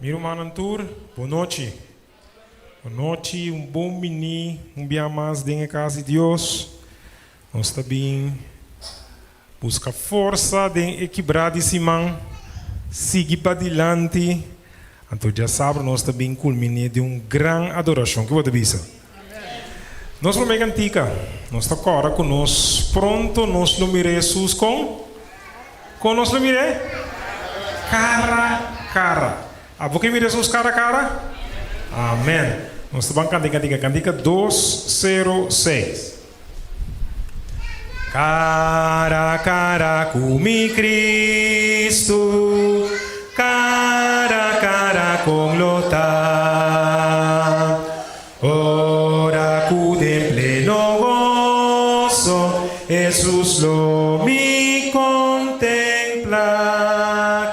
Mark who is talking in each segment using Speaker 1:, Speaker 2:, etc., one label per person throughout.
Speaker 1: Mi rumannan tur, bon nochi. Bon nochi, un bon bini un bia mas den e cas di Dios. Nos ta bin busca forsa den e kibra di siman, sigui padilanti. Anto djasabra nos ta bin culmine den un gran adoracion. Ke bo ta bisa? Nos prome cantica, nos ta corda cu nos pronto nos lo mira Jesus con? Con nos lo mir'é? Cara cara. Abo ke mira Jesus cara cara? Amen. Nos ta ban canta e cantica, cantica 206. Cara cara cu mi Cristo, cara cara con lo ta. Ora cu den pleno gozo Jesus lo mi contempla.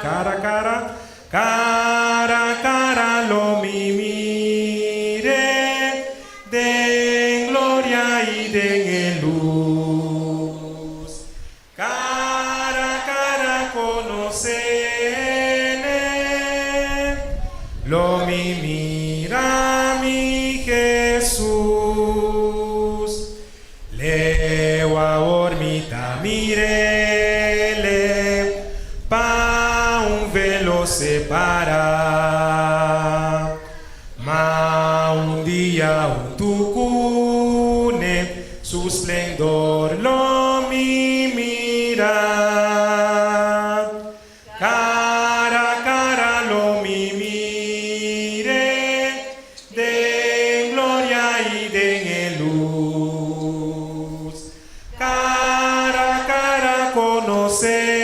Speaker 1: Cara cara, cara cara lo mi mire den gloria y den e luz. Cara cara conocele, lo mi mira mi Jesus. Leu awor mi ta mirele, pa un velo separa. Ma un dia huntu cune su splendor lo mi mira. Cara cara lo mi mire den gloria y den e luz. Cara cara conocele.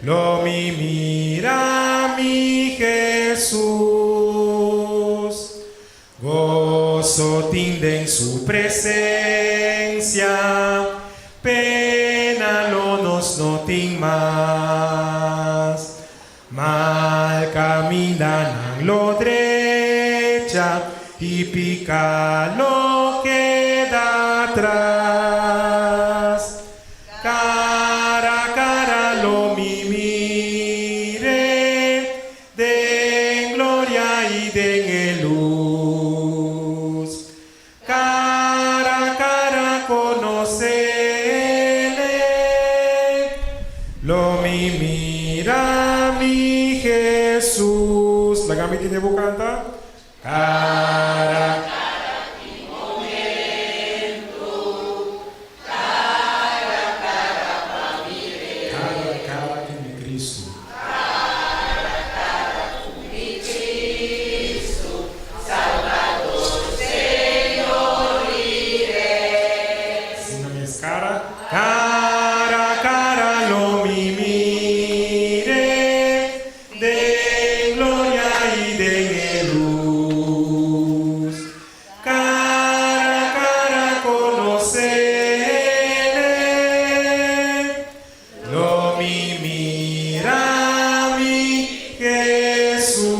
Speaker 1: Lo mi mira mi Jesus, goso tin den su presencia, pena lo nos no tin mas. Mal camindanan lo drecha y pica lo keda atras. Cara cara lo mi mire den gloria y den e luz. Cara cara conocele, lo mi mira mi Jesus. Laga mi tene bo canta. Cara. Cara cara ku mi Cristo. Asina mes cara. Cara cara lo mi mire. Den gloria i den e lus. Cara cara conocele, lo mi mira mi Jesus.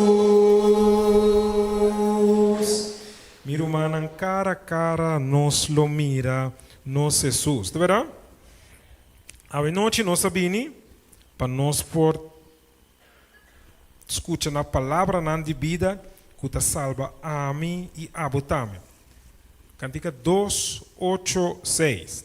Speaker 1: Mi rumannan, cara cara nos lo mira nos Jesus. Ta berdad? Awe nochi nos a bini pa nos por Skucha na palabranan di bida ku ta salba ami i abo tambe. Kantika 286.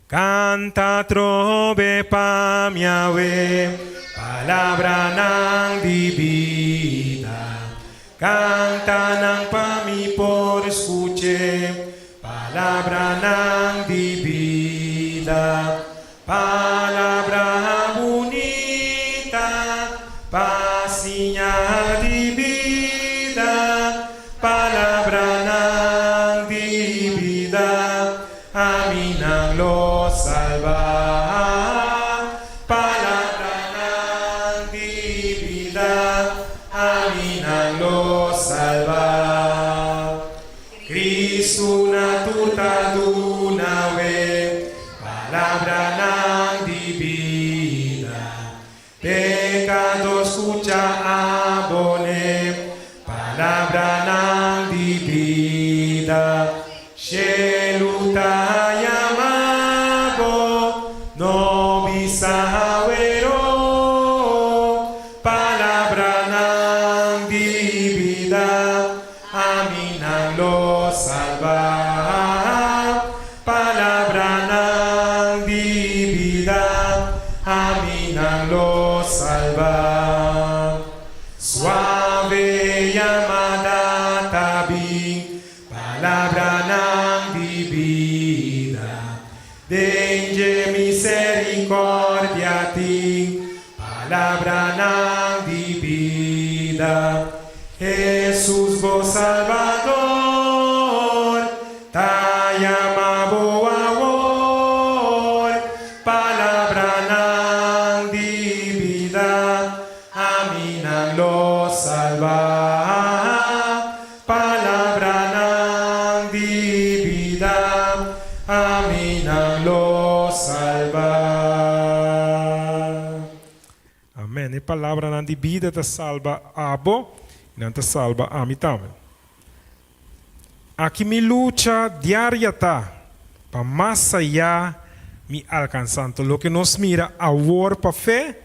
Speaker 1: Kanta trobe pa mi awe palabranan di bida. Kanta nan pa mi por skuch'e palabranan di bida. Palabra bunita pa siña di bida, palabranan di bida, ami nan lo salba. Palabranan di bida, ami nan lo salba. Cristo na tur ta duna we palabranan di bida. Pecador scucha abone palabranan di bida. Shelu ta yama bo, no bisa awe. salba. Suave yamada ta bin, palabranan di bida. Den dje misericordia tin, palabranan di bida. Hesus bo Salbador ta yama bo awor, palabranan di bida, ami nan lo salba. Palabranan di bida, ami nan lo salba. Amen. E palabranan di bida ta salba abo i nan ta salba ami tambe. Aki mi lucha diaria ta pa mas ayá mi alkansá. Anto loke nos mira awor pa fe,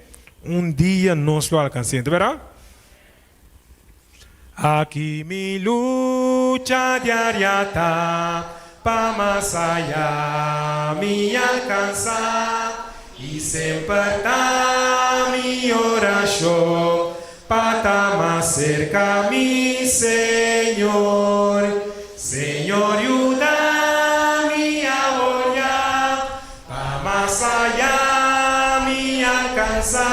Speaker 1: un dia nos lo alkans'é. Ta bèrdat? Aki mi lucha diaria ta pa mas aya mi alcansa y semper ta mi oracion pa ta mas cerca mi Señor. Señor yuda mi awor ya Pa mas aya mi alcansa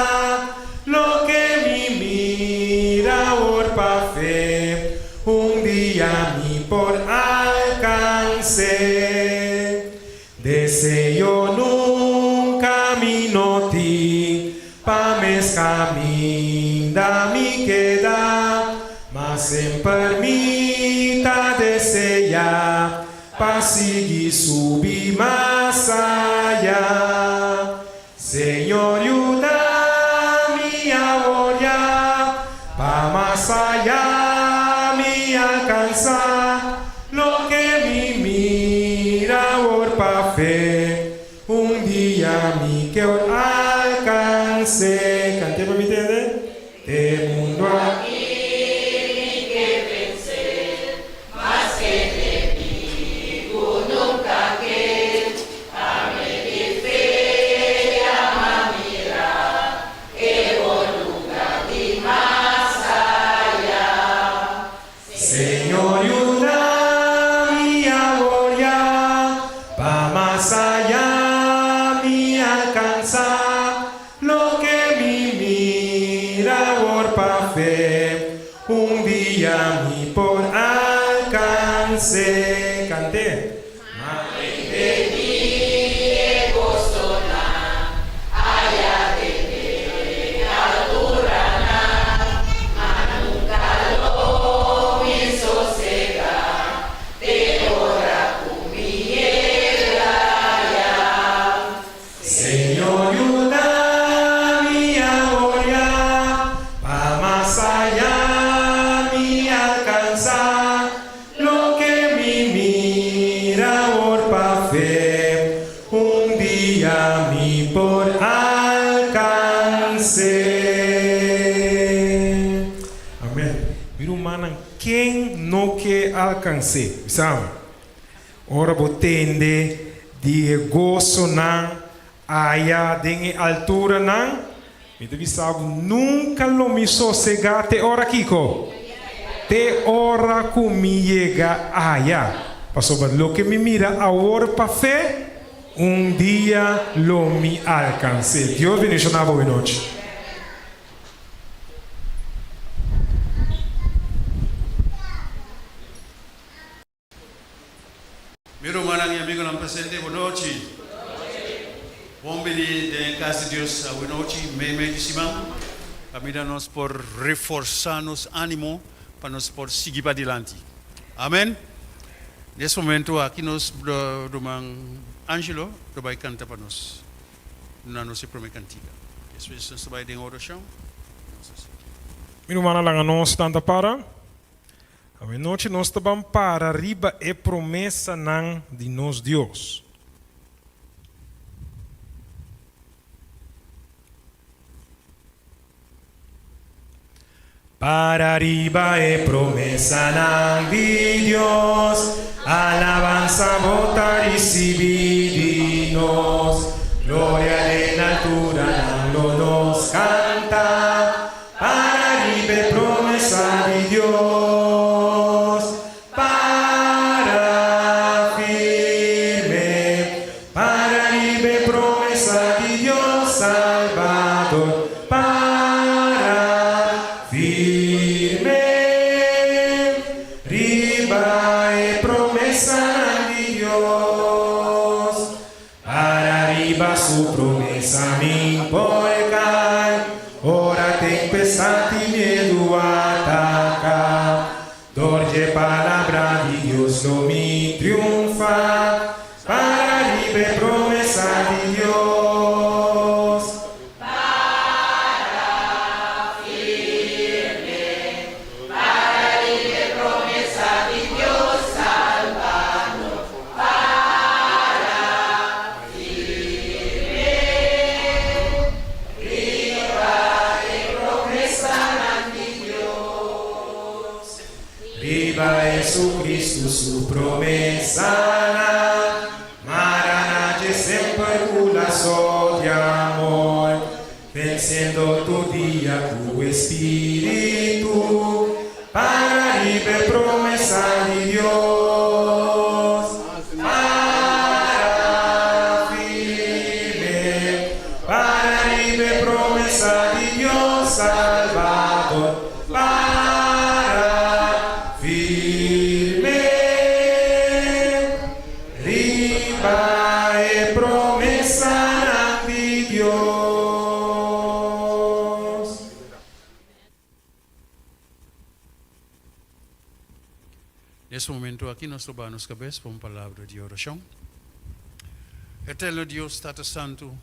Speaker 1: loke mi mira awor pa fe, un dia mi por alcance. Deseo nunca mi no tin pa mes caminda mi keda, ma semper mi ta desea Pa sigui subi mas aya. Señor yuda mi awor ya, pa mas aya mi alcansa loke mi mira awor pa fe, un dia mi keur alcance. Cant'e pa mi tende. E mundo aki
Speaker 2: mi ke vense, mas enemigu nunka ke pa mi di fe yama mira e bon luga di mas aya.
Speaker 1: Señor yuda mi awor ya, pa mas aya mi alcansa Loke mi mira awor pa fe, un dia mi por alcans'é. Cant'é.
Speaker 2: Ma den mi e gosonan aya den e alturanan, ma nunca lo mi sosega te ora cu mi yega aya.
Speaker 1: Señor yuda mi awor ya, pa mas aya mi alcansa loke mi mira awor pa fe, un dia mi por alcance. Amen. Mi rumannan, ken no ke alcans'é? Bisa mi. Ora bo tende di e gosonan aya den e alturanan, mi ta bisa bo, nunka lo mi sosegá te ora kiko? Te ora ku mi yega aya. Pasobra loke mi mira awor pa fe, un dia lo mi alkans'é. Dios bendishoná bo awenochi.
Speaker 3: Mi rumannan i amigonan presente, bo nochi. Bon bini den e kas di Dios awe nochi, mei mei di siman, kaminda nos por reforsá nos ánimo pa nos por sigui padilanti. Amen. Nes momento aki nos ruman Angelo lo bai kanta pa nos, duna nos e promé kantika. Despues nos ta bai den orashon.
Speaker 1: Mi rumannan laga nos tanta para. Awenochi nos ta ban para riba e promesanan di nos Dios. Para riba e promesanan di Dios, alabansa bo ta ricibi di nos, gloria den alturanan lo nos canta. lanta, para riba e promesa di Dios. Para firme, para riba e promesa di Dios Salbador. Para firme, riba e promesa di Dios. Para riba su promesa mi'n por kai, ora tempestat i miedu ataká. Dor di e palabra di Dios lo mi triunfá, para riba e promesa di Dios.
Speaker 2: Para firme, para riba e promesa di Dios Salbador. Para firme, riba e promesanan di Dios.
Speaker 1: Riba Jesucristo su promesanan, mará na dje semper ku laso di amor, vensiendo tur dia ku Spiritu, para riba e promesa di Dios. Para firme, para riba e promesa di Dios Salbador. Para firme, riba e promesa di Dios.
Speaker 3: Na e momento aki nos ta baha nos kabes pa un palabra di orashon. Eterno Dios, Tata Santu,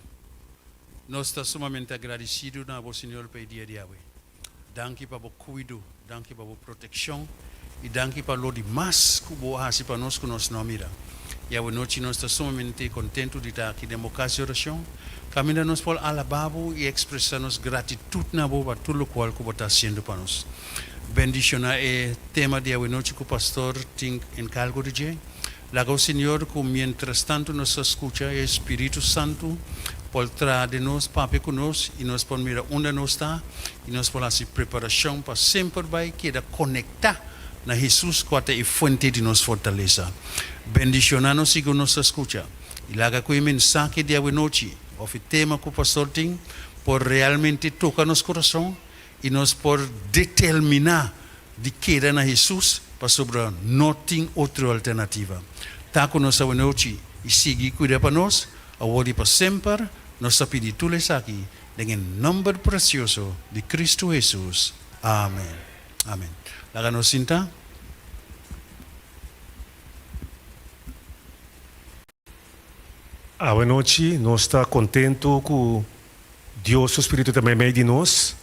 Speaker 3: nos ta sumamente agradesido na Bo, Señor, pa e dia di awe. Danki pa Bo kuido, danki pa Bo protekshon i danki pa lo demas ku Bo a hasi pa nos ku nos no a mira. I awe nochi nos ta sumamente kontentu di ta aki den Bo kas di orashon, kaminda nos por alabá Bo i ekspresá nos gratitut na Bo pa tur lokual ku Bo ta hasiendo pa nos. Bendishoná e tema di awe nochi ku pastor tin enkargo di dje. Laga o Señor ku miéntras tantu nos ta skucha e Spiritu Santu por traha den nos, papia ku nos i nos por mira unda nos ta i nos por hasi preparashon pa semper bai keda konektá na Hesus kua ta e fuente di nos fortalesa. Bendishoná nos segun nos ta skucha i laga ku e mensahe di awe nochi òf e tema ku pastor tin por realmente toka nos kurason i nos por determiná di keda na Hesus pasobra no tin otro alternativa. Ta ku nos awanochi i sigui kuida pa nos, awor i pa semper, nos ta pidi tur esaki den e nòmber presioso di Kristu Hesus. Amen. Amen. Laga nos sinta.
Speaker 4: Awe nochi nos ta kontentu ku Dios su Spiritu ta meimei di nos,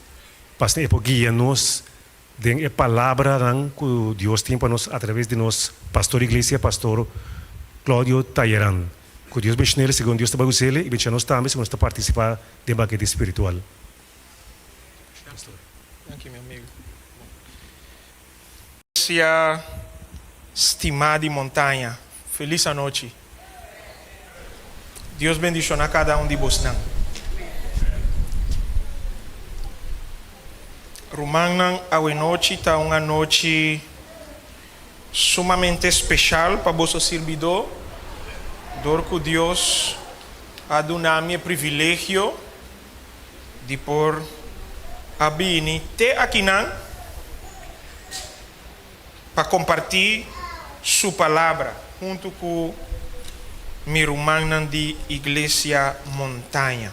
Speaker 4: pasina e por guia nos den e palabranan ku Dios tin pa nos atraves di nos pastor di iglesia, Pastor Claudio Talleran. Ku Dios benshin'el segun Dios ta bai us'el i benshina nos tambe segun nos ta partisipá den bankete spiritual.
Speaker 1: Danki mi amigo. Iglesia stimá di Montaña, felis anochi. Dios bendishoná kada un di bosnan. Rumannan, awenochi ta un anochi sumamente speshal pa boso sirbidó, dor ku Dios a duna mi e privilegio di por a bini te akinan pa kompartí Su Palabra huntu ku mi rumannan di Iglesia Montaña.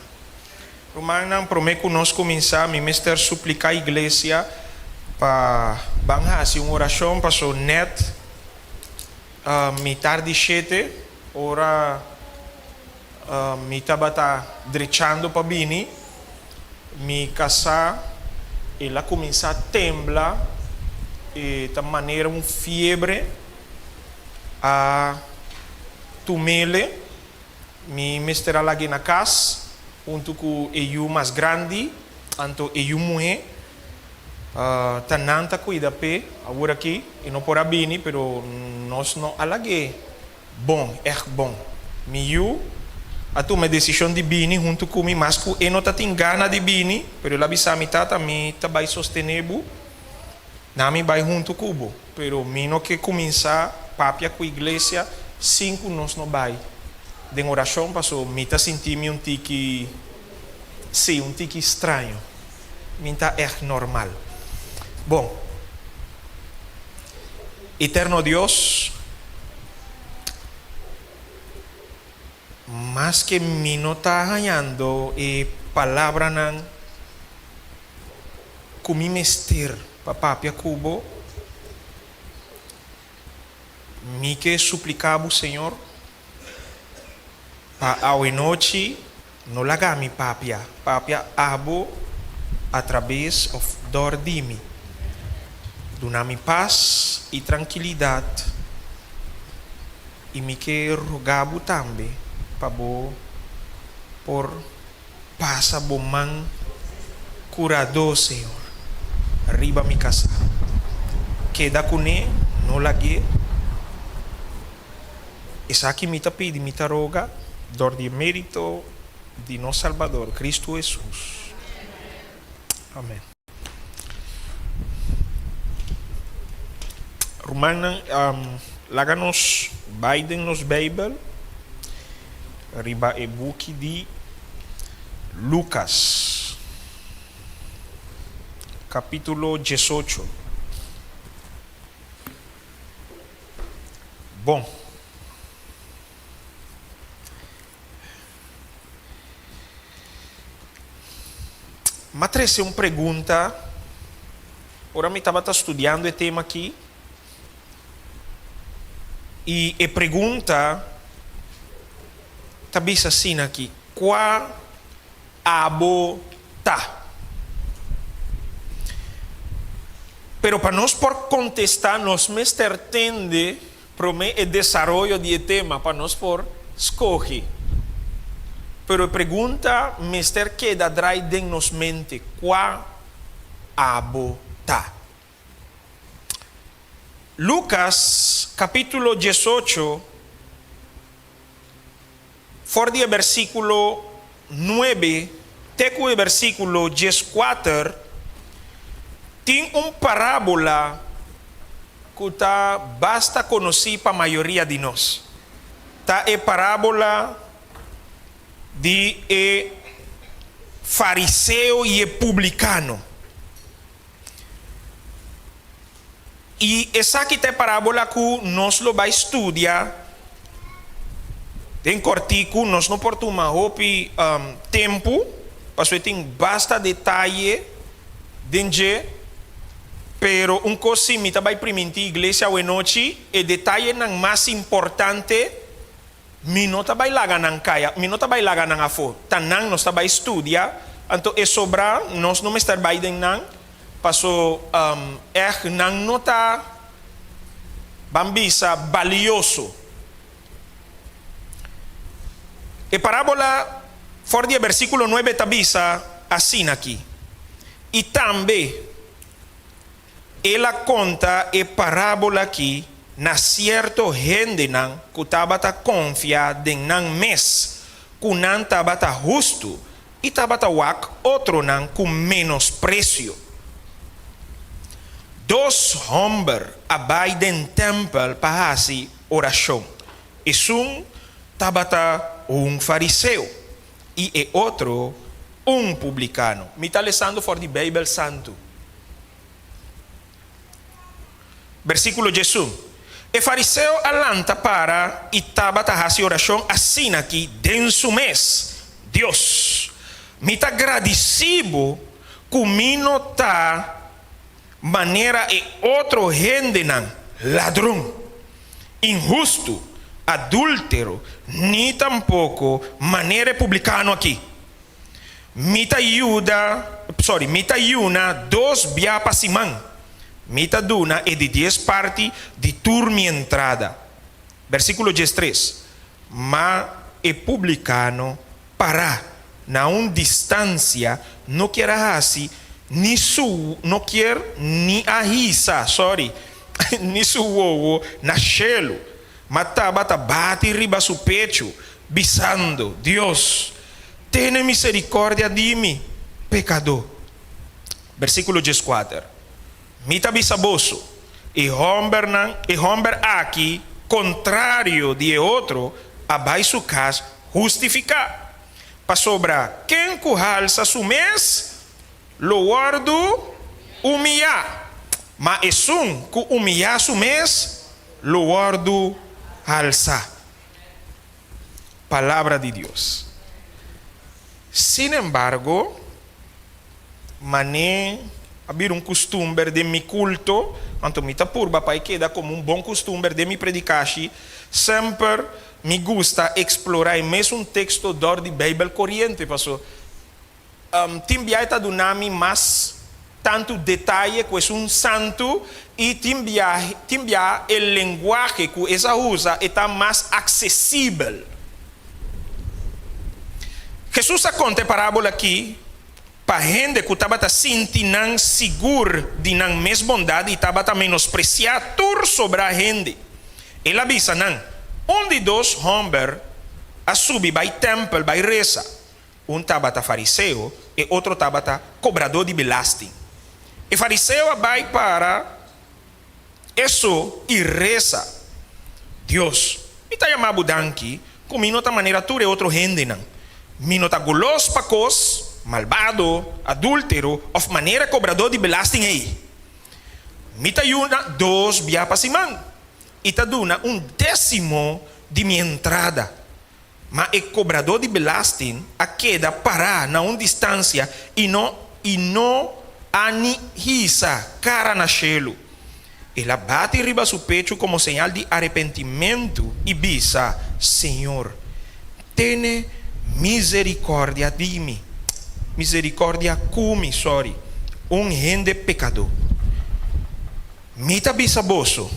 Speaker 1: Rumannan, promé ku nos kuminsá, mi mester supliká iglesia pa ban hasi un orashon paso nèt mitar di shete ora Mi tabata drechando pa bini, mi kasá el a kuminsá tembla, e ta manera un fiebre a tumele. Mi mester a lag'é na kas huntu ku e yu mas grandi, anto e yu muhé. Ta nan ta kuida p'e awor aki, e no por a bini, pero nos no a lag'é. Bon, ègt bon. Mi yu a tuma e desishon di bini huntu ku mi, mas ku e no ta tin gana di bini, pero el a bisa mi, Tata, mi ta bai sostené bo, na mi bai huntu ku bo, pero mi no ke kuminsá papia ku iglesia sin ku nos no bai den orashon, paso mi ta sinti mi un tiki, sí, un tiki straño, mi n ta ègt normal. Bon. Eterno Dios, maske mi no ta hañando e palabranan ku mi mester pa papia ku Bo, mi ke supliká Bo, Señor, pa awenochi no laga mi papia, papia Abo atrabes òf dor di mi. Duna mi pas i trankilidat, i mi ke roga Bo tambe pa Bo por pasa Bo man kuradó, Señor, riba mi kasá. Keda kuné, no lag'é. Esaki mi ta pidi, mi ta roga, dor di e merito di nos Salbador, Cristo Hesus. Amen. Rumannan, laga nos bai den nos Bijbel riba e buki di Lucas, capítulo diesocho. Bon. M'a trese un pregunta ora mi tabata studiando e tema aki, i e pregunta ta bisa asina aki, Kua abo ta? Pero pa nos por kontestá nos mester tende promé e desaroyo di e tema pa nos por skohe. Pero e pregunta mester keda drai den nos mente, Kua abo ta? Lukas kapítulo diesocho. For di e bersíkulo nuebe te ku e bersíkulo dieskuater, tin un parábola ku ta basta konosí pa mayoria di nos. Ta e parábola di e fariseo i e publikano. I esaki ta e parábola ku nos lo bai studia den kòrtiku. Nos no por tuma hopi tempu, pasobra e tin basta detaye den dje. Pero un kos si mi ta bai primintí iglesia awenochi, e detayenan mas importante Mi no ta bai laga nan kaya, mi no ta bai laga nan afó. Ta nan nos ta bai studia, anto e sobrá nos no mester bai den nan, paso ègt nan no ta, ban bisa, balioso. E parábola for di e bersíkulo nuebe ta bisa asin'aki, I tambe. El a konta e parábola akí na sierto hendenan ku tabata konfia den nan mes ku nan tabata hustu i tabata wak otronan ku menospresio. Dos hòmber a bai den tèmpel pa hasi orashon. Esun tabata un fariseo i e otro un publikano. Mi ta lesando for di Beibel Santu. Versíkulo diesun, E fariseo a lanta para i tabata hasi orashon asin'aki den su mes, Dios, mi ta gradisí bo ku mi no ta manera e otro hendenan, ladron, inhustu, adúltero, ni tampoko manera e publikano aki. Mi ta yuda, sorry, mi ta yuna dos bia pa siman. Mi ta duna e di dies parti di tur mi entrada. Versíkulo diestres, Ma e publikano pará na un distansia no kier a hasi ni su no kier ni a hisa, sorry, ni su wowo na shelu, ma tabata bati riba su pechu. bisando, Dios, tene miserikòrdia di mi, pekadó. Versíkulo 14. Mi ta bisa boso, e hòmbernan, e hòmber aki, kontrario di e otro, a bai su kas hustifiká. Pasobra ken ku halsa su mes, lo wòrdu umiyá, ma esun ku umiyá su mes, lo wòrdu halsá. Palabra di Dios. Sin embargo, Mané a bira un kustumber den mi kulto, anto mi ta purba pa e keda komo un bon kustumber den mi predikashi. Semper mi gusta eksplorá e mesun teksto dor di Beibel koriente, paso tin bia e ta duna mi mas tantu detaye ku esun santu i tin bia tin bia e lenguahe ku es a usa e ta mas aksesibel. Hesus a konta e parábola akí pa hende ku tabata sinti nan sigur di nan mes bondat i tabata menospresiá tur sobrá hende. El a bisa nan, Un di dos hòmber a subi bai tèmpel bai resa. Un tabata fariseo, e otro tabata kobradó di belasting. E fariseo a bai para e so i resa, Dios, mi ta yama bo danki ku mi no ta manera tur e otro hendenan. Mi no ta golos pa kos, malbado, adúltero òf manera kobradó di belasting ei. Mi ta yuna dos bia pa siman i ta duna un désimo di mi entrada. Ma e kobradó di belasting a keda pará na un distansia i no i no a ni hisa kara na shelu. El a bati riba su pechu komo señal di arepentimentu i bisa, Señor, tene miserikòrdia di mi, miserikòrdia ku mi, sòri, un hende pekadó. Mi ta bisa boso,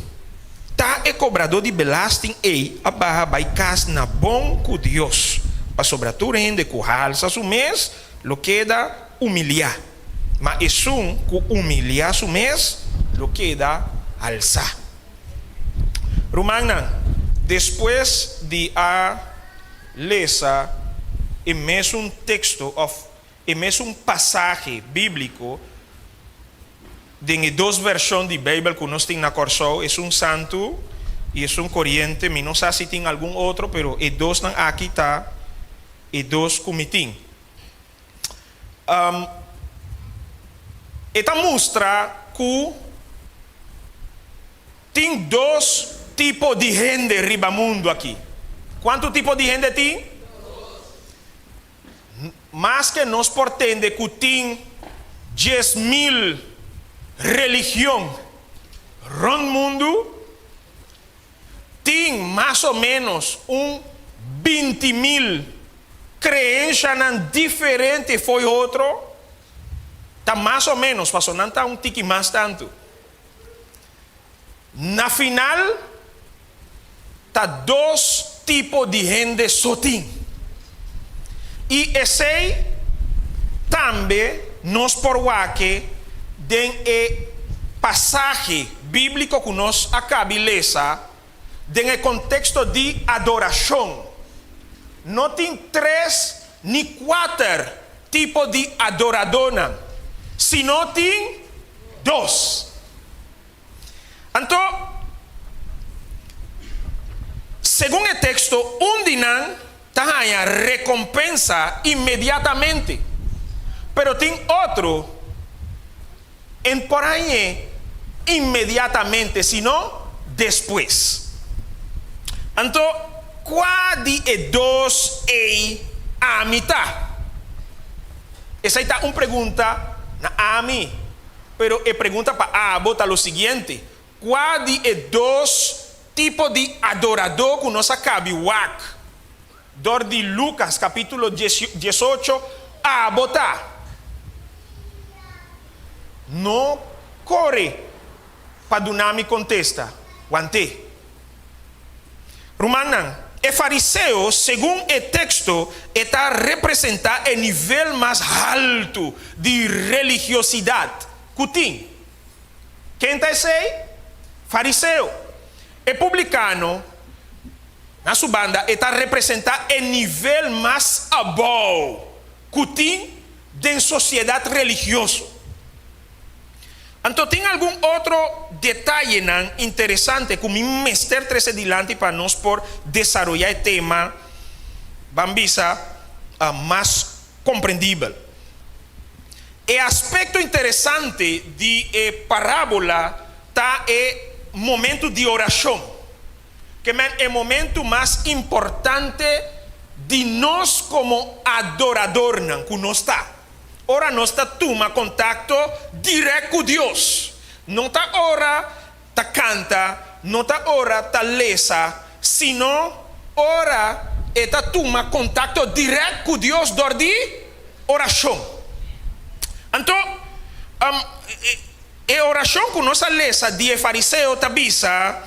Speaker 1: ta e kobradó di belasting ei a baha bai kas na bon ku Dios, pasobra tur hende ku halsa su mes lo keda umiliá, ma esun ku umiliá su mes lo keda halsá. Rumannan, despues di a lesa e mesun teksto òf e mesun pasahe bíbliko, Den e dos vershon di Beibel ku nos tin na Kòrsou, esun santu i esun koriente, mi no sa si tin algun otro, pero e dosnan aki ta e dos ku mi tin. E ta mustra ku tin dos tipo di hende riba mundu aki. Kuantu tipo di hende tin? Maske nos por tende ku tin 10,000 religion rònt mundu, tin mas o ménos un 20,000 kreenshanan diferente fo'i otro, ta mas o ménos, pasobra nan ta un tiki mas tantu. Na final, ta dos tipo di hende so tin. I esei tambe nos por wak den e pasahe bíbliko ku nos a kabi lesa den e konteksto di adorashon. No tin tres ni kuater tipo di adoradónan, sino tin dos. Anto, segun e teksto, un di nan ta haña rekompensa inmediatamente, pero tin otro en por hañ'é inmediatamente, sino despues. Anto, kua di e dos ei ami ta? Esei ta un pregunta na ami. Pero e pregunta pa abo ta lo siguiente, Kua di e dos tipo di adoradó ku nos a kabi wak dor di Lukas kapítulo 18 abo ta? No kore pa duna mi kontesta, want'é. Rumannan, e fariseo, segun e teksto, e ta representá e nivel mas haltu di religiosidat ku tin. Ken ta esei? Fariseo. E publikano. Na su banda e ta representá e nivel mas abou ku tin den sosiedat religioso. Anto tin algun otro detayenan interesante ku mi mester trese dilanti pa nos por desaroyá e tema, ban bisa, mas komprendibel. E aspekto interesante di e parábola ta e momentu di orashon. Ke men e momentu mas importante di nos komo adoradornan ku nos ta, ora nos ta tuma kontakto dirèkt ku Dios. No ta ora ta kanta, no ta ora ta lesa, sino ora e ta tuma kontakto dirèkt ku Dios dor di orashon. Anto, E orashon ku nos a lesa di e fariseo ta bisa,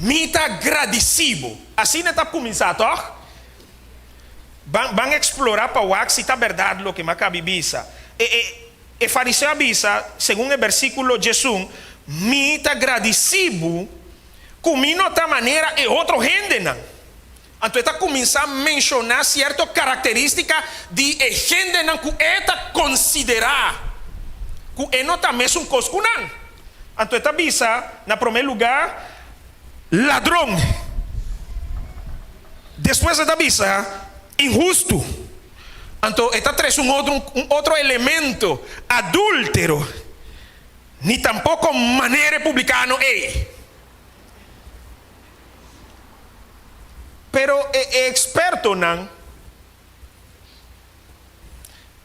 Speaker 1: Mi ta gradisí bo. Asina e ta kuminsá, tòg? Ban ban eksplorá pa wak si ta bèrdat loke mi a kabi bisa. E e e fariseo a bisa, segun e bèrsikulo djesun, Mi ta gradisí bo ku mi no ta manera e otro hendenan. Anto e ta kuminsá menshoná sierto karakterístika di e hendenan ku e ta konsiderá ku e no ta mesun kos ku nan. Anto e ta bisa, na promé lugá, ladron. Despues e ta bisa, inhustu. Anto e ta trese un otro un otro elemento, adúltero. Ni tampoko manera e publikano ei. Pero e expertonan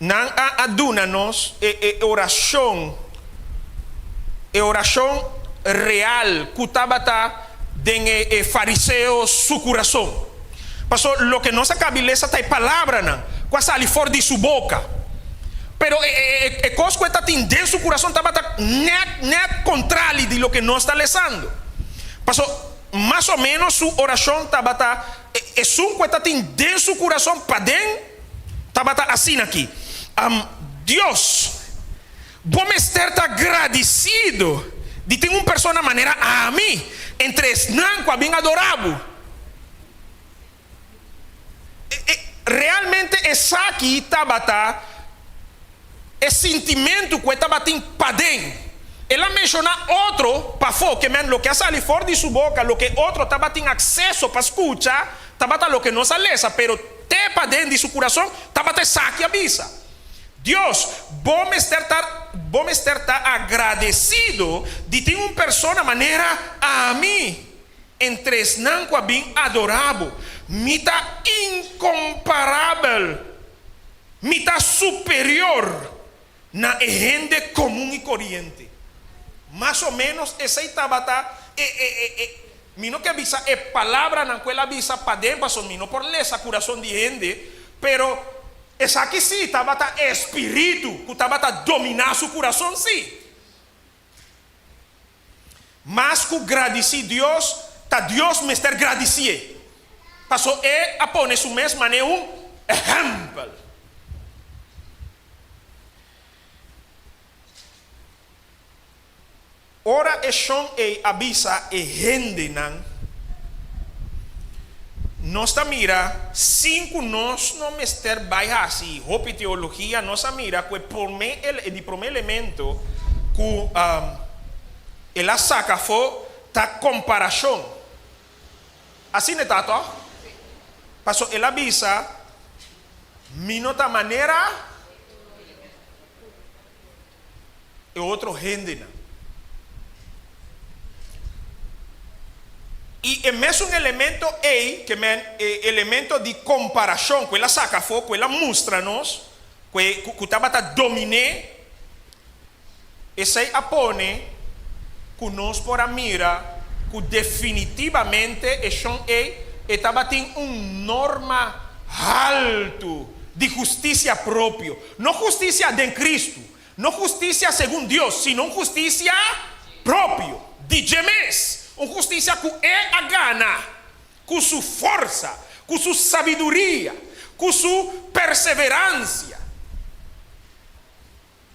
Speaker 1: nan a a duna nos e e oracion, e oracion real cu tabata den e e fariseo su curason. Paso loke nos a cabi lesa ta e palabranan cu a sali for di su boca. Pero e e e cos cu e ta tin den su curason tabata net net contrali di loke nos ta lesando. Paso mas o menos su orashon tabata, esun ku e ta tin den su kurason paden tabata asina aki, Dios, bo mester ta gradisido di tin un persona manera ami entre esnan ku a bin adorá bo. Realmente esaki tabata e sintimentu ku e tabatin paden. El a menshoná otro pafó, ke men loke a sali for di su boka, loke otro tabatin akseso pa skucha, tabata loke nos a lesa, pero te paden di su kurason tabata esaki a bisa, Dios, bo mester ta, bo mester ta agradesido di tin un persona manera ami. Entre esnan ku a bin adorá bo, mi ta inkomparabel, mi ta superior na e hende komun i koriente. Mas o ménos esei tabata e, e, e, e, mi no ke bisa e palabranan ku el a bisa paden, pasobra mi no por lesa kurason di hende, pero esaki sí tabata e spiritu ku tabata dominá su kurason sí. Mas ku gradisí Dios, ta Dios mester gradisié, paso E a pone Su mes manera un ehèmpel. Ora e shon ei a bisa e hendenan, Nos ta mira, sin ku nos no mester bai hasi hopi teologia, nos a mira ku e promé e di promé elemento ku el a saka afó ta komparashon. Asina e ta tòg? Paso el a bisa, Mi no ta manera e otro hendenan. I e mesun elemento ei, ke men e elemento di komparashon ku el a saka afó, ku el a mustra nos, ku e ku tabata dominé, esei a pone ku nos por a mira ku definitivamente e shon ei e tabatin un norma haltu di hustisia propio. No hustisia den Kristu, no hustisia segun Dios, sino un hustisia propio, di dje mes, un hustisia ku e a gana ku su forsa, ku su sabiduria, ku su perseveransia.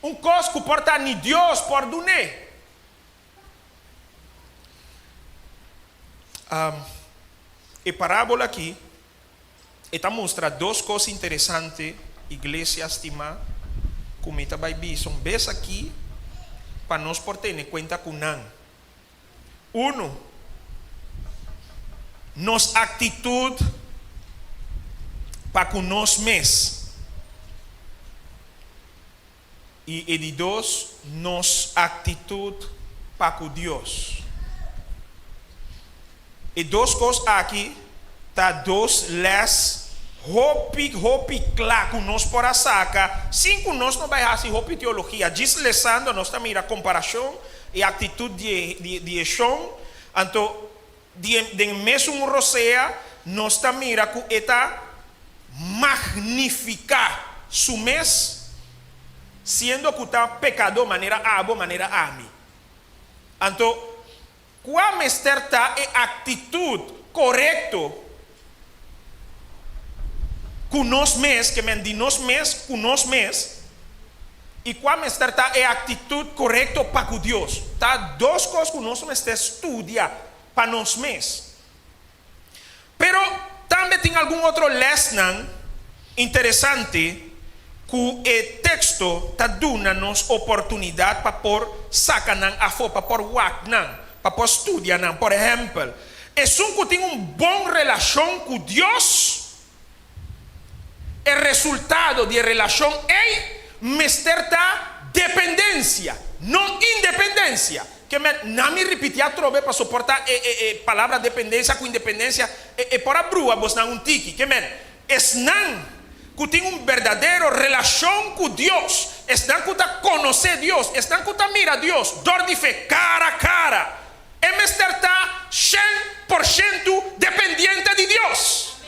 Speaker 1: Un kos ku por ta ni Dios por dun'é.
Speaker 5: E parábola aki e ta mustra dos kos interesante, iglesia stimá, ku mi ta bai bisa un bes aki pa nos por tene kuenta ku nan. Unu, nos aktitut pa ku nos mes. I e di dos, nos aktitut pa ku Dios. E dos kos aki ta dos lès hopi, hopi kla ku nos por a saka sin ku nos no bai hasi hopi teologia. Djis lesando nos ta mira komparashon i aktitut di e di e shon. Anto di e den mesun rosea nos ta mira ku e ta magnifiká su mes siendo ku ta pekadó manera abo, manera ami. Anto, kua mester ta e aktitut korekto ku nos mes, ke men di nos mes ku nos mes, i kua mester ta e aktitut korekto pa ku Dios? Ta dos kos ku nos mester studia pa nos mes. Pero tambe tin algun otro lèsnan interesante ku e teksto ta duna nos oportunidat pa por saka nan afó, pa por wak nan, pa por studia nan. Por ehèmpel, esun ku tin un bon relashon ku Dios, e resultado di e relashon ei mester ta dependensia, no independensia. Ke men, na mi ripiti atrobe pa soporta e e e palabra dependensia ku independensia, e e por a brua bosnan un tiki. Ke men, esnan ku tin un berdadero relashon ku Dios, esnan ku ta konosé Dios, esnan ku ta mira Dios dor di fe kara kara, e mester ta 100% dependiente di Dios.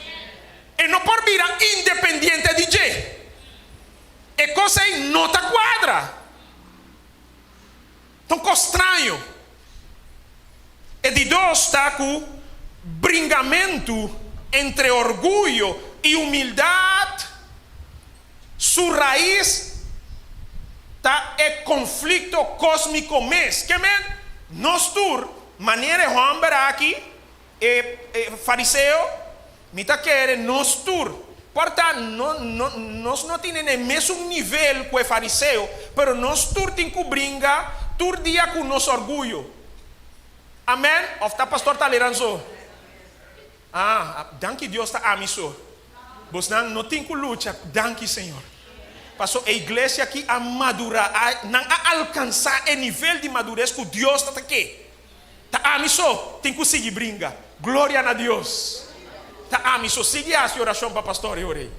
Speaker 5: E no por bira independiente di dje. E kos ei no ta kuadra. Ta un kos straño. E di dos ta ku bringamentu entre orguyo i humildat su rais ta e konflikto kósmiko mes. Ke men, nos tur, manera e hòmber aki, E fariseo, Mi ta kere nos tur. Por ta, no, no, nos no tine na e mesun nivel ku e fariseo, pero nos tur tin ku bringa tur dia ku nos orguyo. Amen? Of ta pastor Talleyrand so? Ah, danki Dios ta ami so. Bosnan no tin ku lucha, danki Señor. Paso e iglesia aki a madura, a, nan a alkansa e nivel di madures ku Dios ta ta ke. Ta ami so tin ku sigui bringa. Gloria na Dios. Ta ami so sigui hasi orashon pa pastor e ora ei.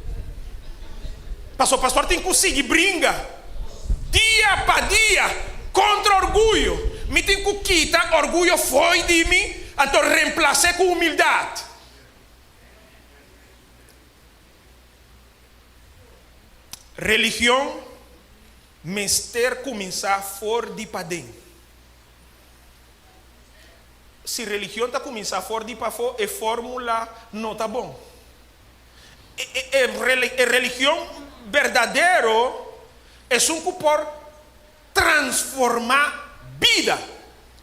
Speaker 5: Paso pastor tin ku sigui bringa dia pa dia kontra orguyo. Mi tin ku kita orguyo fo'i di mi anto remplas'é ku humildat. Religion mester kuminsá for di paden. Si religion ta kuminsá for di pafó, e fórmula no ta bon. E religion berdadero esun ku por transformá bida.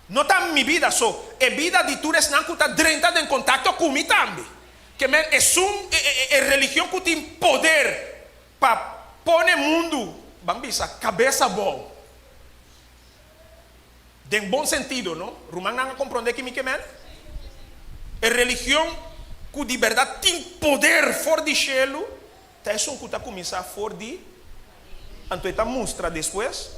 Speaker 5: No ta mi bida so, e bida di tur esnan ku ta drenta den kontakto ku mi tambe. Ke men esun e religion ku tin poder pa pone mundu, ban bisa, kabes abou. Den bon sentido, no? Rumannan a komprondé ki mi ke men? E religion ku di bèrdat tin poder for di shelu ta esun ku ta kuminsá for di anto e ta mustra despues.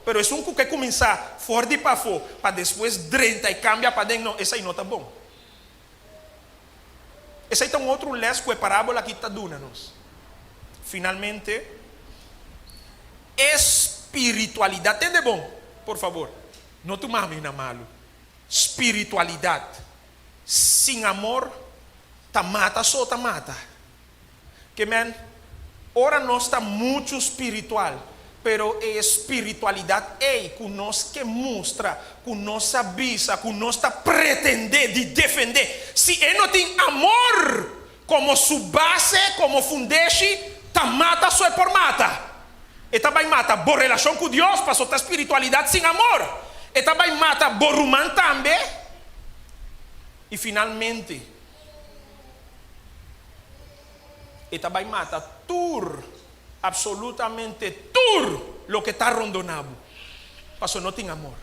Speaker 5: Pero esun ku ke kuminsá for di pafó pa despues drenta i kambia paden, no, esei no ta bon. Esei ta un otro lès ku e parábola aki ta duna nos. Finalmente, e spiritualidat, tende bon, por fabor, no tuma mi na malu, spiritualidat sin amor ta mata so ta mata. Ke men, ora nos ta muchu spiritual, pero e spiritualidat ei ku nos ke mustra, ku nos a bisa, ku nos ta pretendé di defendé, si e no tin amor komo su base, komo fundeshi, ta mata so e por mata. E ta bai mata bo relashon ku Dios, pasobra ta spiritualidat sin amor. E ta bai mata bo ruman tambe. I finalmente e ta bai mata tur, absolutamente tur loke ta rondoná bo, pasobra no tin amor.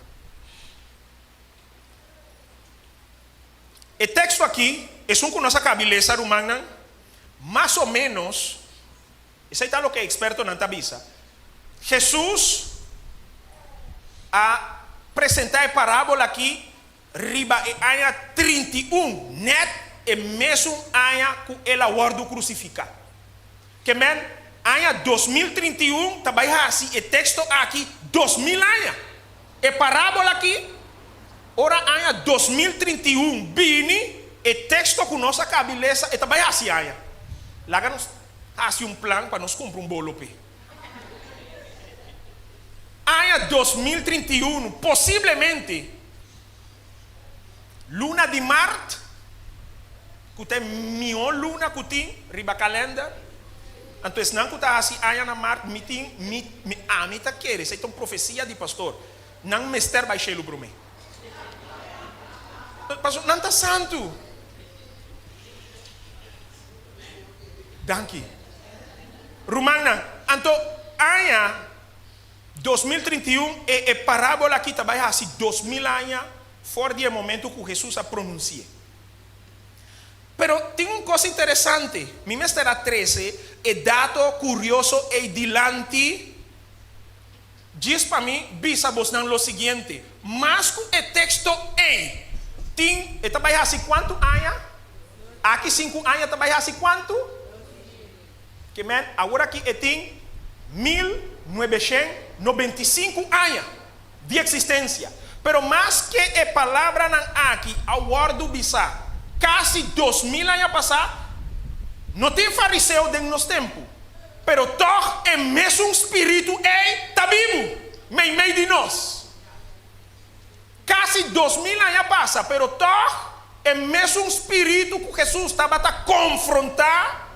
Speaker 5: E teksto aki, esun ku nos a kabi lesa, rumannan, mas o ménos, esei ta loke ekspertonan ta bisa, Hesus a presentá e parábola aki riba e aña 31, nèt e mesun aña ku el a wòrdu krusifiká. Ke men, aña 2031 ta bai hasi e teksto aki 2000 aña. E parábola aki, ora aña 2031 bini, e teksto ku nos a kabi lesa e ta bai hasi aña. Laga nos hasi un plan pa nos kumpra un bolo p'e. Aña 2031, posiblemente luna di mart, ku ta e mihó luna ku tin riba kalènder. Anto esnan ku ta hasi aña na mart, mi tin, mi, mi, ami ta kere, esei ta un profesia di pastor, nan mester bai shelu promé. Pasobra nan ta santu. Danki. Rumannan, anto aña 2031 e e parábola aki ta bai hasi 2000 aña for di e momento ku Hesus a pronunsi'é. Pero tin un kos interesante, mi mester a trese e dato kurioso ei dilanti djis pa mi bisa bosnan lo siguiente, mas ku e teksto ei tin, e ta bai hasi kuantu aña? Aki sinku aña ta bai hasi kuantu? Ke men, awor aki e tin 1995 aña di eksistensia. Pero maske e palabranan aki a wòrdu bisá kasi 2000 aña pasá, no tin fariseo den nos tempu. Pero tòg e mesun spiritu ei ta bibu meimei di nos. Kasi 2000 aña pasa, pero tòg e mesun spiritu ku Hesus tabata konfrontá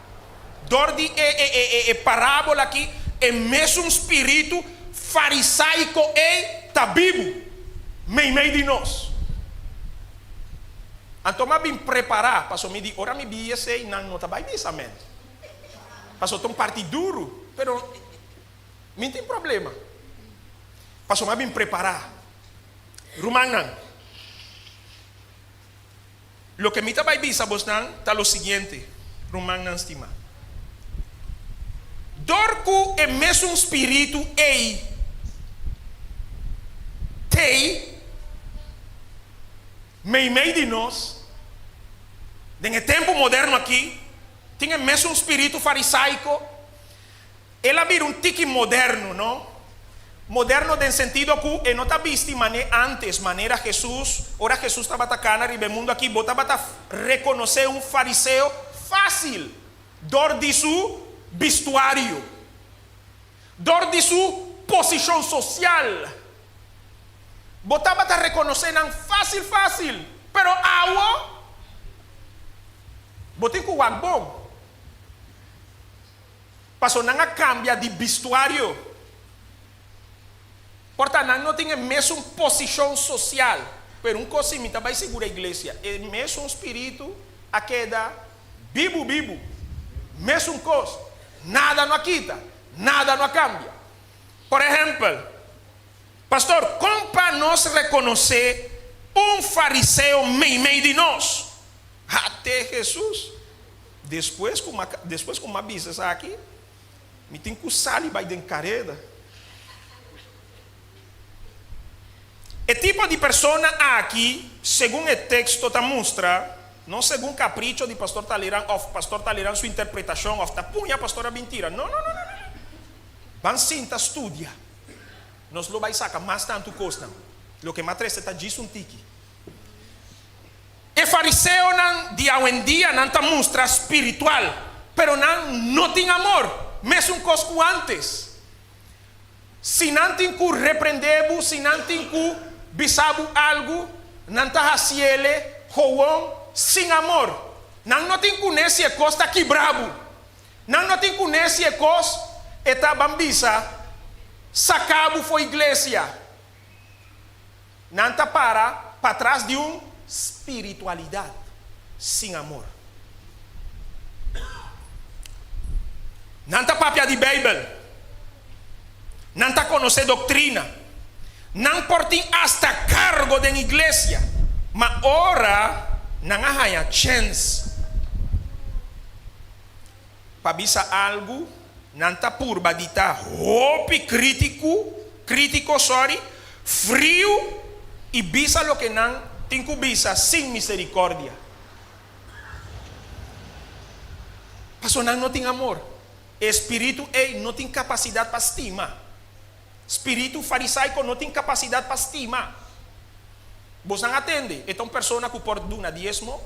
Speaker 5: dor di e e e e parábola akí, e mesun spiritu farisaiko ei ta bibu meimei di nos. Anto mi a bin prepará, pasobra mi di, ora mi bi esei, nan no ta bai bisa amèn. Pasobra ta un parti duru, pero mi tin problema. Pasobra mi a bin prepará. Rumannan, loke mi ta bai bisa bosnan ta lo siguiente, rumannan stimá. Dor ku e mesun spiritu ei t'ei meimei di nos, den e tempu moderno akí, tin e mesun spiritu farisaiko. El a bira un tiki moderno, no? Moderno den sentido ku e no ta bisti mané ántes, manera Hesus. Ora Hesus tabata kana riba e mundu akí, bo tabata rekonosé un fariseo fásil dor di su bistuario, dor di su posishon sosial. Bo tabata rekonosé nan fásil fásil. Pero awo, bo tin ku wak bon. Paso nan a kambia di bistuario. Por ta nan no tin e mesun posishon sosial, pero un kos si mi ta bai sigura iglesia, e mesun spiritu a keda bibu bibu. Mesun kos, nada no a kita, nada no a kambia. Por ehèmpel, Pastor, kon pa nos rekonosé un fariseo meimei di nos? Ate Hesus! Despues ku m'a despues ku m'a bisa esaki, mi tin ku sali bai den kareda. E tipo di persona aki, segun e teksto ta mustra, no segun kapricho di Pastor Taliran òf Pastor Taliran su interpretashon òf ta puña Pastor a bin tira. No, no, no, no, no. Ban sinta studia. Nos lo bai saka mas tantu kosnan. Loke m'a trese ta djis un tiki. E fariseonan di awendia nan ta mustra spiritual, pero nan no tin amor, mesun kos ku antes. Si nan tin ku reprende bo, si nan tin ku bisa bo algu, nan ta hasiele gewoon sin amor. Nan no tin kuné si e kos ta kibra bo. Nan no tin kuné si e kos e ta ban bisa saka bo for iglesia. Nan ta para patras di un spiritualidat sin amor. Nan ta papia di Beibel. Nan ta konosé doktrina. Nan por tin asta kargo den iglesia. Ma ora nan a haña chèns pa bisa algu, nan ta purba di ta hopi krítiko, krítiko, sòri, friu i bisa loke nan tin ku bisa sin miserikòrdia. Pasobra nan no tin amor. E spiritu ei no tin kapasidat pa stima. Spiritu farisaiko no tin kapasidat pa stima. Bosnan a tende, e ta un persona ku por duna diesmo,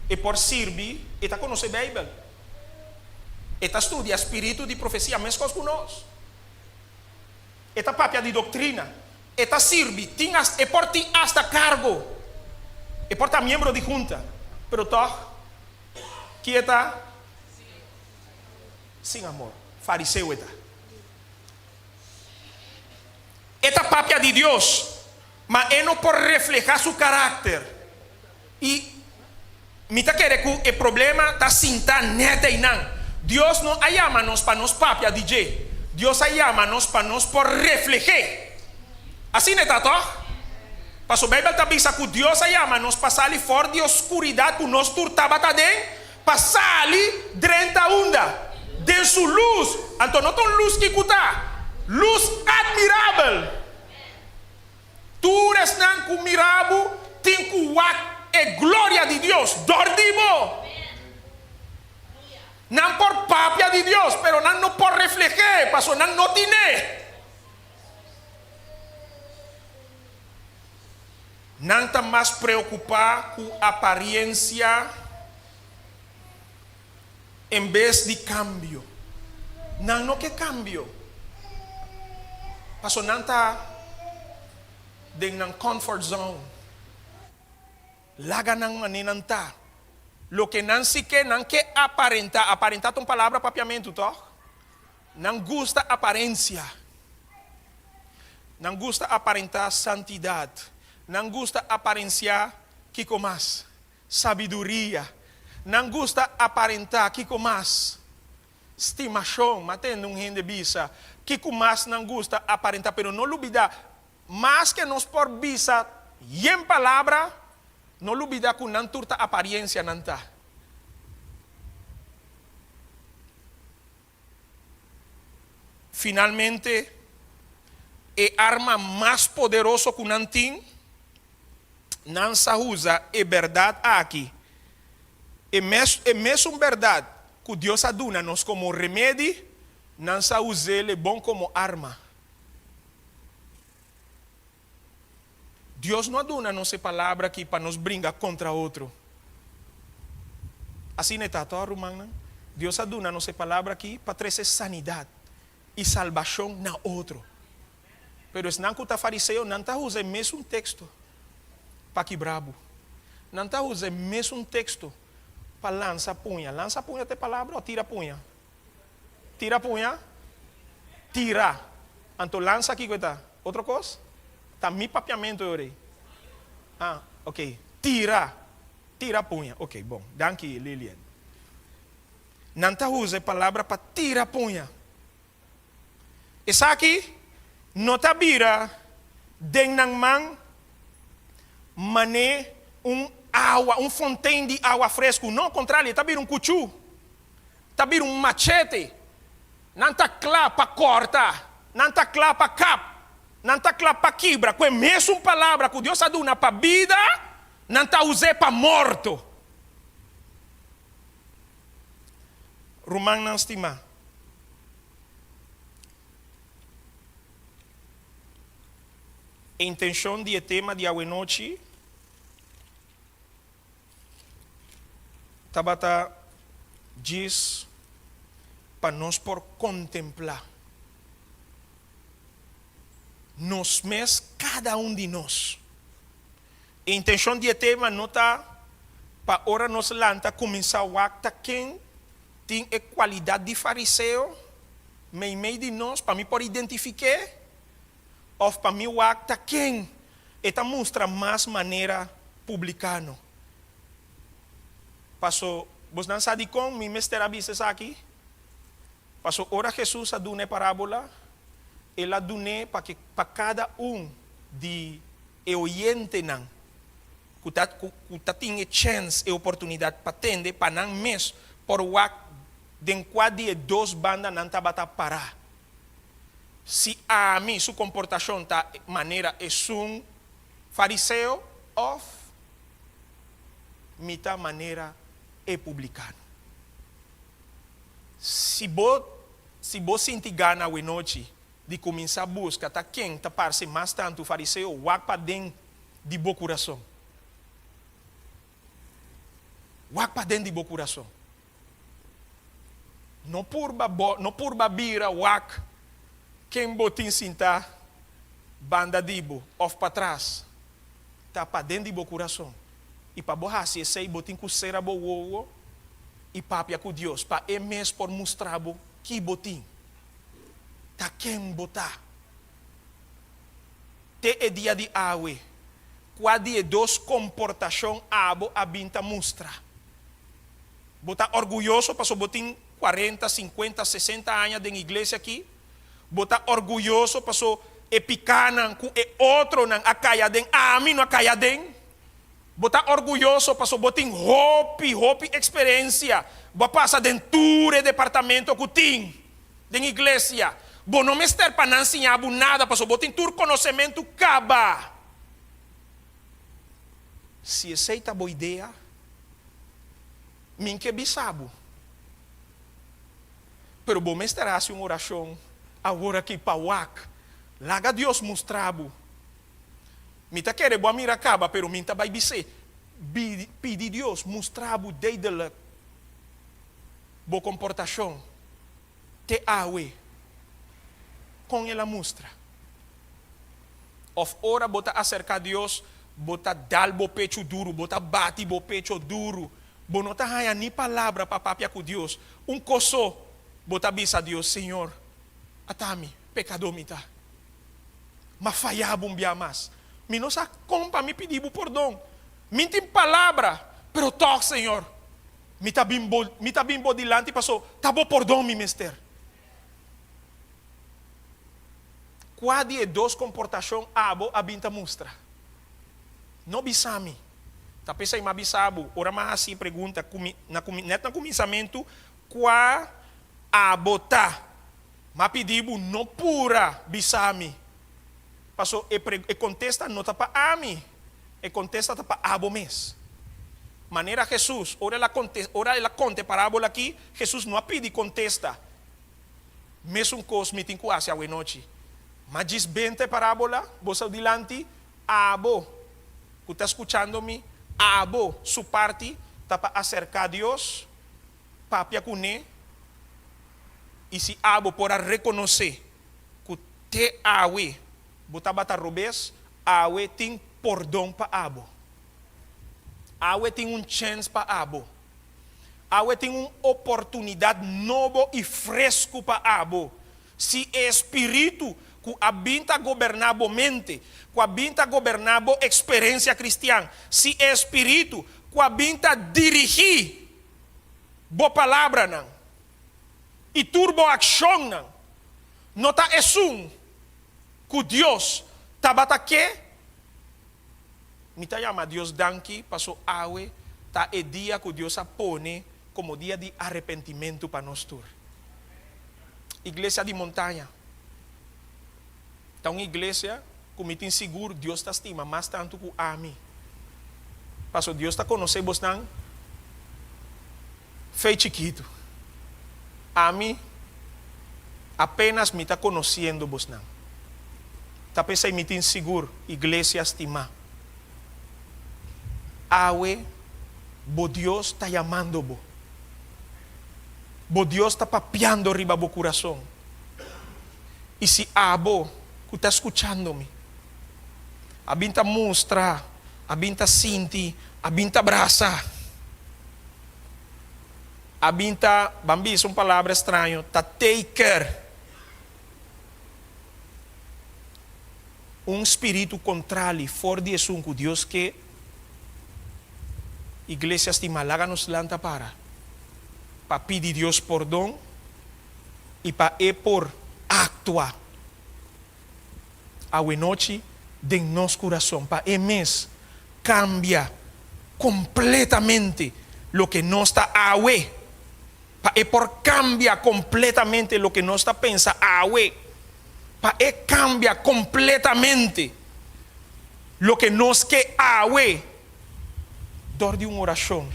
Speaker 5: e por sirbi, e ta konosé Beibel. E ta studia spiritu di profesia meskos ku nos. E ta papia di doktrina. E ta sirbi, tin hasta, e por tin hasta kargo. E por ta miembro di hunta. Pero tòg, ki e ta? Sin amor. Fariseo e ta. E ta papia di Dios, ma e no por reflehá su karakter. I mi ta kere ku e problema ta sintá nèt einan. Dios no a yama nos pa nos papia di dje. Dios a yama nos pa nos por refleh'é. Asina e ta, tòg? Pasobra Beibel ta bisa ku Dios a yama nos pa sali for di oskuridat ku nos tur tabata den, pa sali drenta unda? Den su lus. Anto no ta un lus kiku ta? Lus atmirabel! Tur esnan ku mira bo tin ku wak e gloria di Dios dor di bo. Nan por papia di Dios, pero nan no por refleh'é, pasobra nan no tin'é. Nan ta mas preokupá ku apariensia en bes di kambio. Nan no ke kambio, pasobra nan ta den nan comfort zone. Laga nan manera nan ta. Loke nan si ke, nan ke aparentá. Aparentá ta un palabra papiamentu, tòg? Nan gusta aparensia. Nan gusta aparentá santidat. Nan gusta aparensiá kiko mas? Sabiduria. Nan gusta aparentá kiko mas? Stimashon. M'a tende un hende bisa, Kiko mas nan gusta aparentá? Pero no lubidá, maske nos por bisa yen palabra, no lubidá ku nan tur ta apariencia nan ta. Finalmente, e arma mas poderoso ku nan tin, nan sa usa e bèrdat aki, e mes e mesun bèrdat ku Dios a duna nos komo remedi, nan sa us'el e bon komo arma. Dios no a duna nos e palabra aki pa nos bringa kontra otro. Asina e ta, tò, rumannan? Dios a duna nos e palabra aki pa trese sanidat i salbashon na otro. Pero esnan ku ta fariseo, nan ta usa e mesun teksto pa kibra bo. Nan ta usa e mesun teksto pa lansa puña. Lansa puña ta e palabra o tira puña? Tira puña? Tira. Anto lansa kiko e ta? Otro kos? Ta mi papiamentu e ora ei. Ah, ok. Tira. Tira puña. Ok, bon. Danki, Lilian. Nan ta usa e palabra pa tira puña. Esaki no ta bira den nan man mané un awa, un fontein di awa fresku. No, kontrali, e ta bira un kuchú. Ta bira un machete. Nan ta kla pa kòrta, nan ta kla pa kap, nan ta kla pa kibra. Ku e mesun palabra ku Dios a duna pa bida, nan ta us'é pa morto. Rumannan stimá, e intenshon di e tema di awenochi Tabata djis pa nos por kontemplá nos mes, kada un di nos. E intenshon di e tema no ta pa ora nos lanta kuminsá wak ta ken tin e kualidat di fariseo meimei di nos pa mi por identifik'é òf pa mi wak ta ken e ta mustra mas manera. publikano. Paso, bosnan sa dikon mi mester a bisa esaki? Paso ora Hesus a duna e parábola, el a dun'é pa ke pa kada un di e oyentenan ku ta ku ta tin e chèns, e oportunidat pa tende, pa nan mes por wak den kua di e dos banda nan tabata pará. Si ami su komportashon ta manera esun fariseo òf mi ta manera e publikano. Si bo si bo sinti gana awenochi di kuminsá buska ta ken ta parse mas tantu fariseo, wak paden di bo kurason. Wak paden di bo kurason. No purba bo no purba bira wak ken bo tin sintá banda di bo òf patras. Ta paden di bo kurason. I pa bo hasi esei bo tin ku sera bo wowo i papia ku Dios pa E mes por mustra bo ki bo tin, ta ken bo ta. Te e dia di awe, kua di e dos komportashon abo a bin ta mustra? Bo ta orguyoso pasobra bo tin kuarenta, sinkuenta, sesenta aña den iglesia aki? Bo ta orguyoso paso e pikánan ku e otronan a kai aden, ami no a kai aden? Bo ta orguyoso paso bo tin hopi, hopi eksperensia, bo a pasa den tur e departamento ku tin den iglesia. Bo no mester pa nan siña bo nada paso bo tin tur konosementu kaba. Si esei ta bo idea, mi ke bisa bo. Pero bo mester hasi un orashon awor aki pa wak. Laga Dios mustra bo. Mi ta kere bo a mira kaba, pero mi ta bai bis'é, Pidi Dios mustra bo duidelijk bo komportashon te awe. Kon el a mustra? Òf ora bo ta aserká Dios, bo ta dal bo pechu duru, bo ta bati bo pecho duru, bo no ta haña ni palabra pa papia ku Dios. Un kos so bo ta bisa Dios, Señor, ata mi, pekadó mi ta. M'a fayá bo un bia mas. Mi no sa kon pa mi pidi bo pordon. Mi tin palabra, pero tòg, Señor, mi ta bin bo, mi ta bin bo dilanti paso ta bo pordon mi mester. Kua di e dos komportashon abo a bin ta mustra? No bisa mi. Ta p'esei m'a bisa bo, ora m'a hasi e pregunta ku mi na kumi nèt na kuminsamentu, kua abo ta? M'a pidi bo no pura bisa mi, paso e pre e kontesta no ta pa ami, e kontesta ta pa abo mes. Manera Hesus, ora el a konte ora el a konta e parábola aki, Hesus no a pidi kontesta. Mesun kos mi tin ku hasi awenochi. Ma djis benta e parábola bo sa dilanti, abo ku ta skuchando mi, abo su parti ta pa aserká Dios, papia kuné, i si abo por a rekonosé ku te awe bo tabata robes, awe tin pordon pa abo. Awe tin un chèns pa abo. Awe tin un oportunidat nobo i fresku pa abo. Si e spiritu ku a bin ta goberná bo mente, ku a bin ta goberná bo eksperensia kristian, si e spiritu ku a bin ta dirigí bo palabranan i tur bo akshonnan no ta esun ku Dios tabata ke, Mi ta yama Dios danki paso awe ta e dia ku Dios a pone komo dia di arepentimentu pa nos tur. Iglesia di Montaña ta un iglesia ku mi tin sigur Dios ta stima mas tantu ku ami. Paso Dios ta konosé bosnan fe chikitu. Ami apenas mi ta konosiendo bosnan. Ta p'esei mi tin sigur, iglesia stimá, awe bo Dios ta yamando bo. Bo Dios ta papiando riba bo kurason. I si abo ku ta skuchando mi a bin ta mustra, a bin ta sinti, a bin ta brasa, A bin ta, ban bisa un palabra straño, ta taker un spiritu kontrali for di esun ku Dios ke. Iglesia stimá, laga nos lanta para pa pidi Dios pordon i pa E por aktua awenochi den nos kurason, pa E mes kambia kompletamente loke nos ta awe, pa E por kambia kompletamente loke nos ta pensa awe, pa E kambia kompletamente loke nos ke awe dor di un orashon,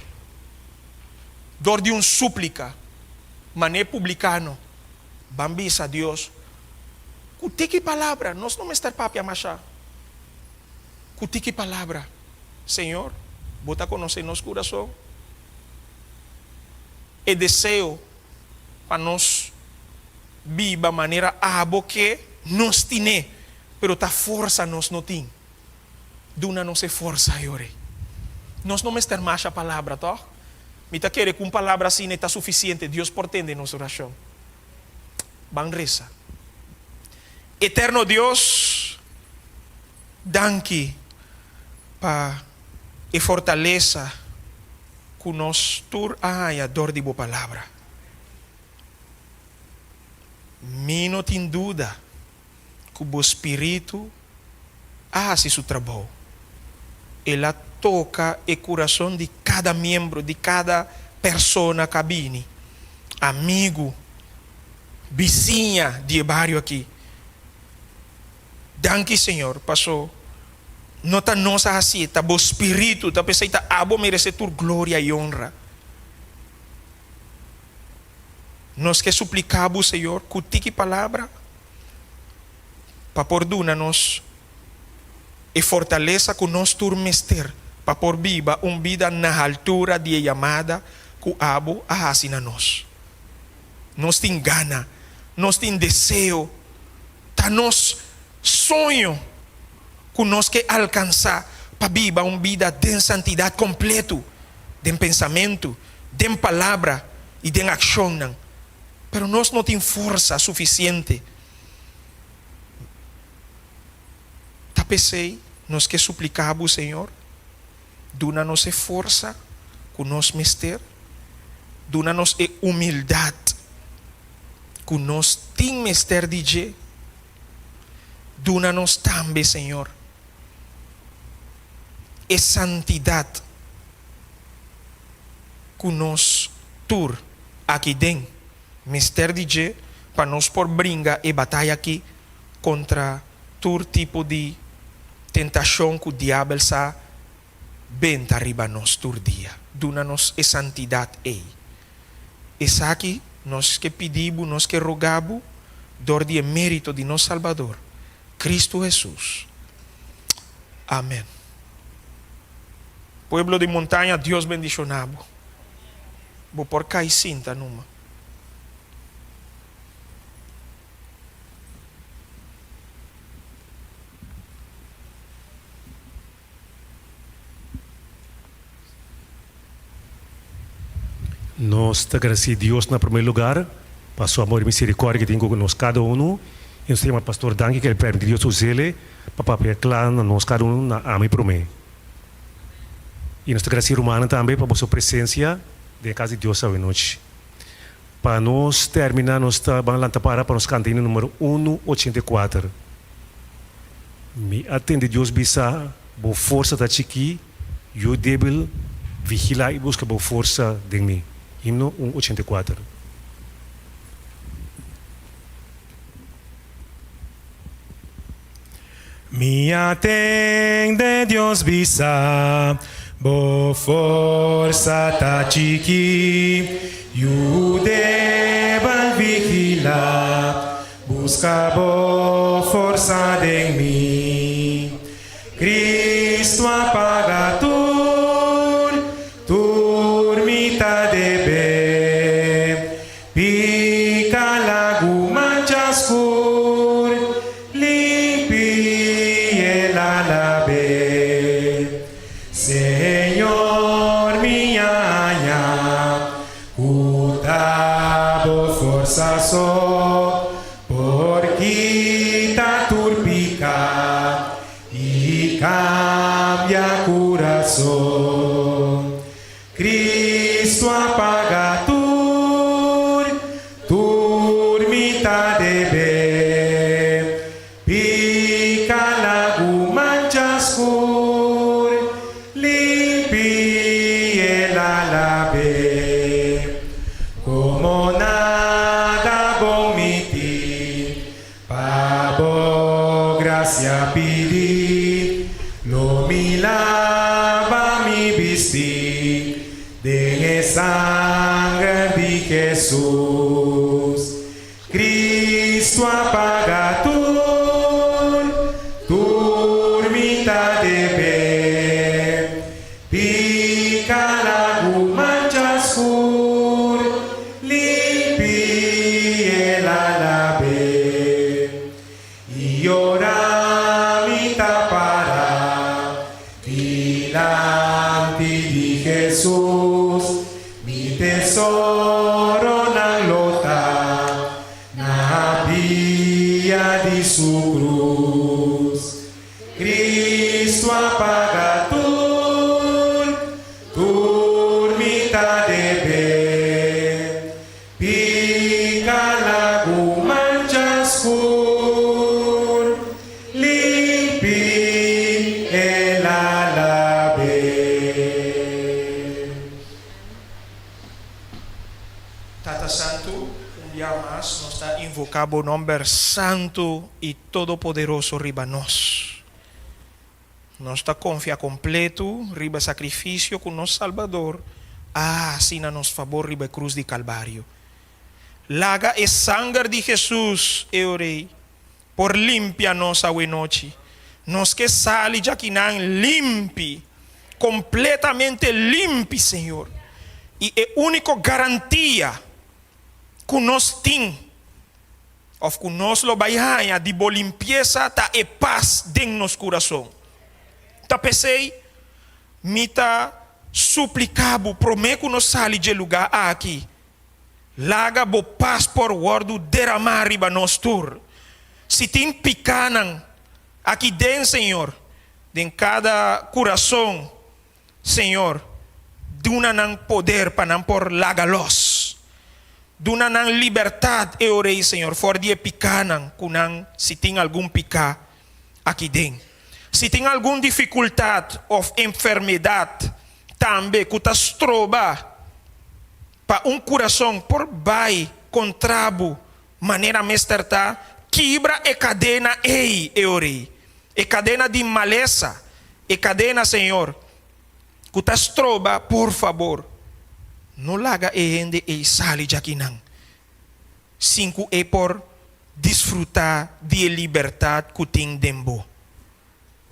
Speaker 5: dor di un súplika, manera e publikano ban bisa Dios ku tiki palabra, nos no mester papia mashá, ku tiki palabra, Señor, Bo ta konosé nos kurason, e deseo pa nos biba manera Abo ke nos tine, pero ta forsa nos no tin. Duna nos e forsa e ora ei. Nos no mester masha palabra, tòg? Mi ta kere ku un palabra asina e ta sufisiente, Dios por tende nos orashon. Ban resa. Eterno Dios, danki pa e fortalesa ku nos tur a haña dor di Bo Palabra. Mi no tin duda ku Bo Spiritu a hasi su trabou. El a toka e kurason di kada miembro, di kada persona ku a bini, amigu, bisiña di e bario aki. Danki Señor, paso no ta nos a hasié, ta bo Spiritu, ta p'esei ta abo meresé tur gloria i honra. Nos ke supliká bo, Señor, ku tiki palabra pa por duna nos e fortalesa ku nos tur mester pa por biba un bida na haltura di e yamada ku abo a hasi na nos. Nos tin gana, nos tin deseo, ta nos soño ku nos ke alkansá pa biba un bida den santidat kompletu, den pensamentu, den palabra i den akshonnan. Pero nos no tin forsa sufisiente. Ta p'esei nos ke supliká Bo, Señor, duna nos e forsa ku nos mester, duna nos e humildat ku nos tin mester di dje, duna nos tambe, Señor, e santidat ku nos tur aki den mester di dje pa nos por bringa e bataya aki kontra tur tipo di tentashon ku diabel sa benta riba nos tur dia. Duna nos e santidat ei. Esaki nos ke pidi bo, nos ke roga bo dor di e merito di nos Salbador, Kristu Hesus. Amen. Pueblo di Montaña, Dios bendiciona bo. Bo por cay sinta numa.
Speaker 4: Nos ta gradici Dios na primer lugar pa su amor y misericordia que tin cu nos cada uno. Y nos ta yama Pastor Danki que el permiti Dios usele pa papia cla na nos cada uno na ami prome. Y nos ta gradici rumannan tambe pa boso presencia den e cas di Dios awe nochi. Pa nos termina nos ta ban lanta para pa nos canta himno numero uno 84. Mi a tende Dios bisa, Bo forsa ta chikí, yu débil, vigilá i buska bo forsa den mi. Himno un 84.
Speaker 1: Mi a tende Dios bisa, Bo forsa ta chikí, yu débil, vigilá, buska bo forsa den mi. Cristo a paga tur, tur mi ta debe. Pica lagu mancha scur, limpi el a labe. Señor mi haña cu ta bo forsa so por kita tur pica y cambia curason. grasia pidi, lo mi laba mi bistí den e sanger di Hesus. Cristo a paga tur, tur mi ta debe. Pica lagu mancha scur, limpi el a labe. Y ora mi ta para dilanti di Jesus, mi tesoronan lo ta na pia di su cruz. Cristo a paga tur, tur mi ta debe. Pica lagu mancha scur, limpi el a labe.
Speaker 5: Tata Santu, un bia mas nos ta invoká bo nòmber santu i todopoderoso riba nos. Nos ta konfia kompletu riba e sakrifisio ku nos Salbador a hasi na nos fabor riba e krus di Kalbario. Laga e sanger di Hesus, e Rei, por limpia nos awenochi. Nos ke sali djakinan limpi, kompletamente limpi, Señor. I e úniko garantia ku nos tin, òf ku nos lo bai haña di bo limpiesa ta e pas den nos kurason. Ta p'esei mi ta supliká bo promé ku nos sali dje lugá aki, Laga bo pas por wòrdu deramá riba nos tur. Si tin pikánan aki den, Señor, den kada kurason, Señor, duna nan poder pa nan por laga lòs. Duna nan libertat e ora ei, Señor, for di e pikánan ku nan, si tin algun piká aki den. Si tin algun difikultat òf enfermedat tambe ku ta stroba pa un kurason por bai kontra bo manera mester ta, kibra e kadena ei e ora ei, e kadena di malesa, e kadena, Señor, ku ta stroba, por fabor, no laga e hende ei sali djakinan sin ku e por disfrutá di e libertat ku tin den bo.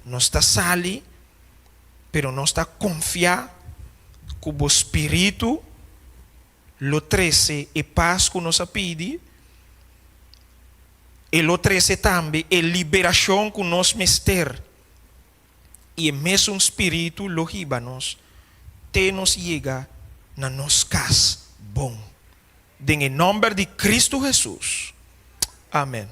Speaker 5: Nos ta sali, pero nos ta konfiá ku bo spiritu lo trese e pas ku nos a pidi, e lo trese tambe e liberashon ku nos mester, i e mesun spiritu lo hiba nos te nos yega na nos kas bon. Den e nòmber di Kristu Hesus. Amèn.